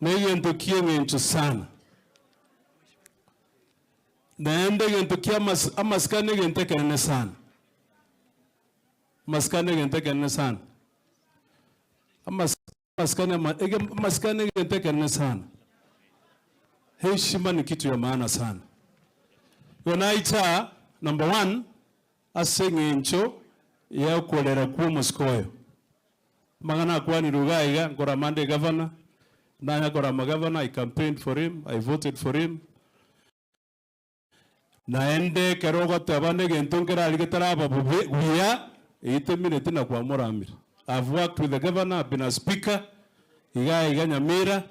Negento ki'eng'encho sana. Naende egento kia amasikani negento ekenene sana. Amasikani negento ekenene sana. Amasikani amasikani negento ekenene sana. Heshima ni kitu ya maana sana. Igo naicha aa, number one, ase eng'encho ya okorera kwa omosike oyo. Amang'ana akwanirwe iga iga, nkorama nde egavana, nanya korama gavana, I campaigned for him, I voted for him. Naende ekero ogoteba negento nkerari getaraba bobe buya, eyio temineti na kwamoramire. I've worked with the governor, I've been a speaker, iga iga Nyamira,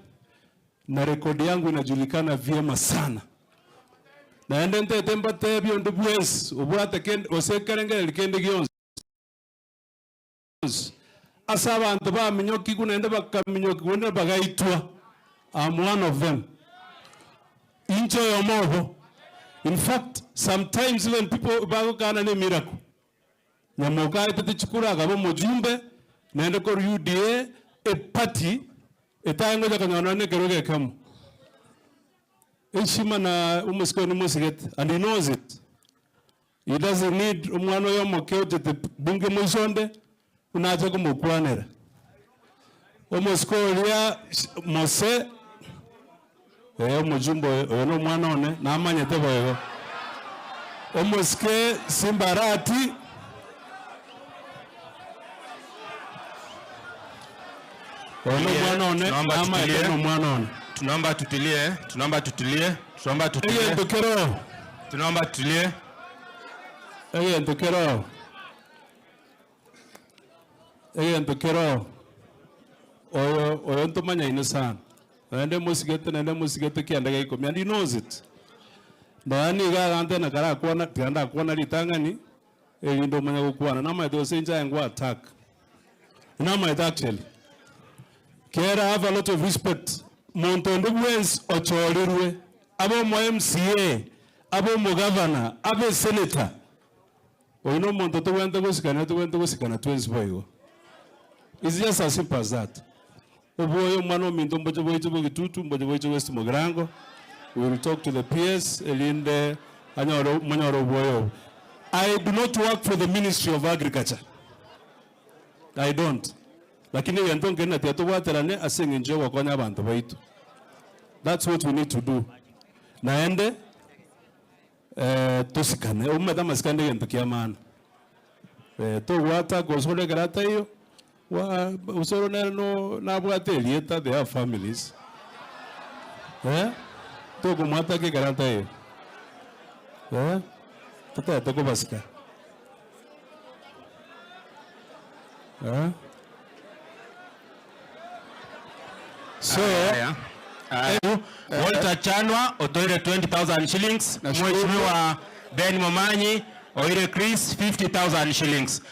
na rekodi yangu inajulikana vyema sana. Naende ntete mbatebie onde bwensi obwate kende gose ekerengererio kende gionsi, Ase abanto baminyokigwe naende bakaminyokigwa naende bagaitwa, I'm one of them. Inche oyomo obo. In fact, sometimes even people bagokana ne miracle. Nyamoka aetete chikura akaba omojumbe, naende korwa UDA, eparty etaye ngocha konyora nonye na ekerogo ekemo. Heshima na omosike oyo nimosigete and he knows it. He doesn't need omwana oyo omoke ochete bunge moiso onde buna ache komokwanera. Omosike oria Mose, eh omojumbe oyo, oyo nomwana one, namanyete boigo. Omosike Simba Arati, oyo nomwana one, Tunaomba namanyete tutulie. nomwana one. Tunaomba tutulie, tunaomba tutulie, tunaomba tutulie. Egento keroo. Tunaomba tutulie. Egento keroo, egento keroo, oyo oyo ntomanyaine sana, naende mosigete naende mosigete kianda gia ikomi and he knows it. Nonya nigo agante na karakwana tiga ndakwana ritang'ani, erinde omanye gokwana, namanyete gose inche aye ngwa attack, namanyete actually. Kera I have a lot of respect, monto onde bwensi ochorirwe, abe omo MCA, abe omogavana, abe esenator, oyio na omonto tobwenerete gosikana tobwenerete gosikana twensi boigo. It's just as simple as that. Obwoyo omwana ominto mboche boiche bogitutu, mboche boiche West Mugirango, we will talk to the PS erinde anyore monyore obwoyo obo. I do not work for the ministry of agriculture, I don't. Lakini egento nkeri na tiga tobwaterane ase eng'encho y'ogokonya abanto baito. That's what we need to do. Naende tosikane, omanyete amasikani negento kia maana. Togwata gose ore ekero ataiyo, gose oro nere no nabwate erieta they have families, tokomwataka ekero ataiyo, totagete kobasika. Eh? So, Haya. Haya. Walter Chanwa otoire 20,000 shillings. Nashukuru. Mheshimiwa Ben Momanyi oire Chris 50,000 shillings.